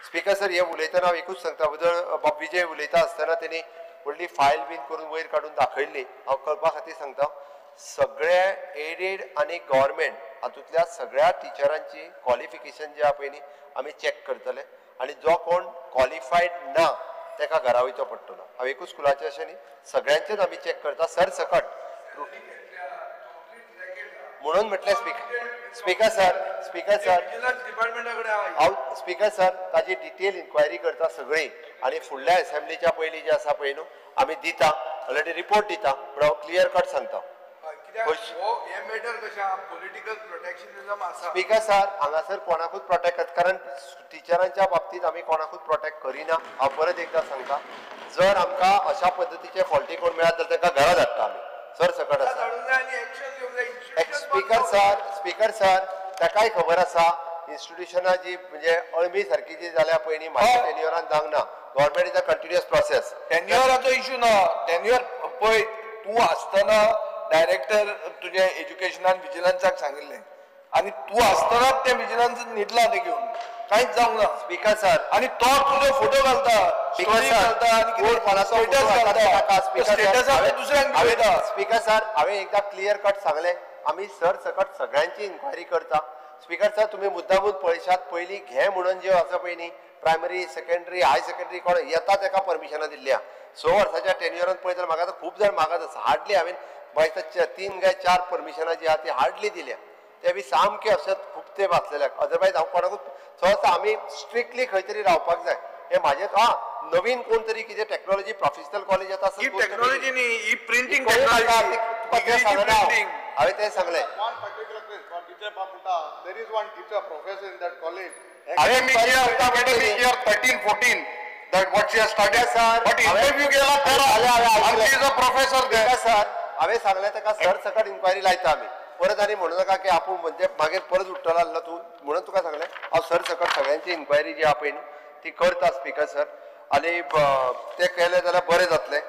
Speaker sir, हे उलयतना हांव एकूच सांगता, उदळ बाब विजय उलयता आसतना तेणी व्हडली फायल बीन करून वयर काडून दाखयल्ली. हांव कळपा खातीर सांगता, सगळे एडेड आनी गव्हर्मेंट हातूंतल्या सगळ्या टिचरांची क्वॉलिफिकेशन जे आहा पळय न्ही आमी चॅक करतले आनी जो कोण क्वॉलिफायड ना ताका घरा वयचो पडटलो. हांव एकूच स्कुलाचें अशें न्ही, सगळ्यांचेच आमी चॅक करता सर सकट. म्हणून म्हटलें स्पीकर सर, स्पीकर सर, हांव स्पीकर सर ताजी डिटेल इन्क्वायरी करता सगळी आनी फुडल्या असेंब्लीच्या पयलीं जे आसा पळय न्हू आमी दिता, ऑलरेडी रिपोर्ट दिता, पूण हांव क्लियर कट सांगता. स्पीकर सर, हांगासर कोणाकूच प्रोटेक्ट, कारण टिचरांच्या बाबतींत आमी कोणाकूच प्रोटेक्ट करिना. हांव परत एकदां सांगता, जर आमकां अशा पद्दतीचे फॉल्टी कोण मेळत जाल्यार तांकां घरा धाडटा आमी सर सकट आसा. स्पीकर सर, स्पीकर सर, ताकाय खबर आसा इन्स्टिट्युशनां जी म्हणजे अळमी सारकी जी जाल्या पळय न्ही म्हाज्या टेन्युअरान जावंक ना. Government is a continuous process. टेन्युअराचो issue ना, टेन्युअर पळय तूं आसतना डायरेक्टर तुजे एज्युकेशनान विजिलन्साक सांगिल्लें आनी तूं आसतनाच तें विजिलन्स न्हिदलां तें घेवन, कांयच जावंक ना. स्पीकर सर, आनी तो तुजो फोटो घालता, स्टोरी घालता आनी स्टेटस घालता, स्टेटसार दुसऱ्यांक भिवयता. स्पीकर सर, हांवें एकदां क्लियर कट सांगलें, आमी सर सकट सगळ्यांची इन्क्वायरी करता. स्पीकर सर, तुमी मुद्दामून पळयशात, पयलीं घे म्हणून ज्यो आसा पळय न्ही प्रायमरी, सेकंडरी, हाय सेकंडरी कोण येता ताका परमिशनां दिल्ली आहा. 6 वर्साच्या टेन्युअरान पळयत जाल्यार म्हाका आतां खूब जाण मागत आसा. हार्डली हांवें बाय 3 काय 4 परमिशनां जी आहा ती हार्डली दिल्या, ते बी सामके अशें खूब तेंप आसलेल्याक. अदरवायज हांव कोणाकूच सहसा आमी स्ट्रिक्टली खंय तरी रावपाक जाय. हे म्हाजें हां नवीन कोण तरी कितें टॅक्नोलॉजी प्रोफेशनल कॉलेज येता ही टॅक्नोलॉजी न्ही, ही प्रिंटींग टॅक्नोलॉजी. हांवें तें सांगलें. There is one teacher, professor in that college. Academic year 13-14, that what she has studied, sir, but interview गेला तेरा, and she is a professor there. Sir, हांवें सांगलें ताका सर सकट इन्क्वायरी लायता आमी. परत आनी म्हणू नाका की आपूण म्हणजे मागीर परत उठ्ठलो आसलो तूं, म्हणून तुका सांगलें हांव सर सकट सगळ्यांची इन्क्वायरी जी आहा पळय न्हू ती करता स्पीकर सर. आनी तें केलें जाल्यार बरें जातलें.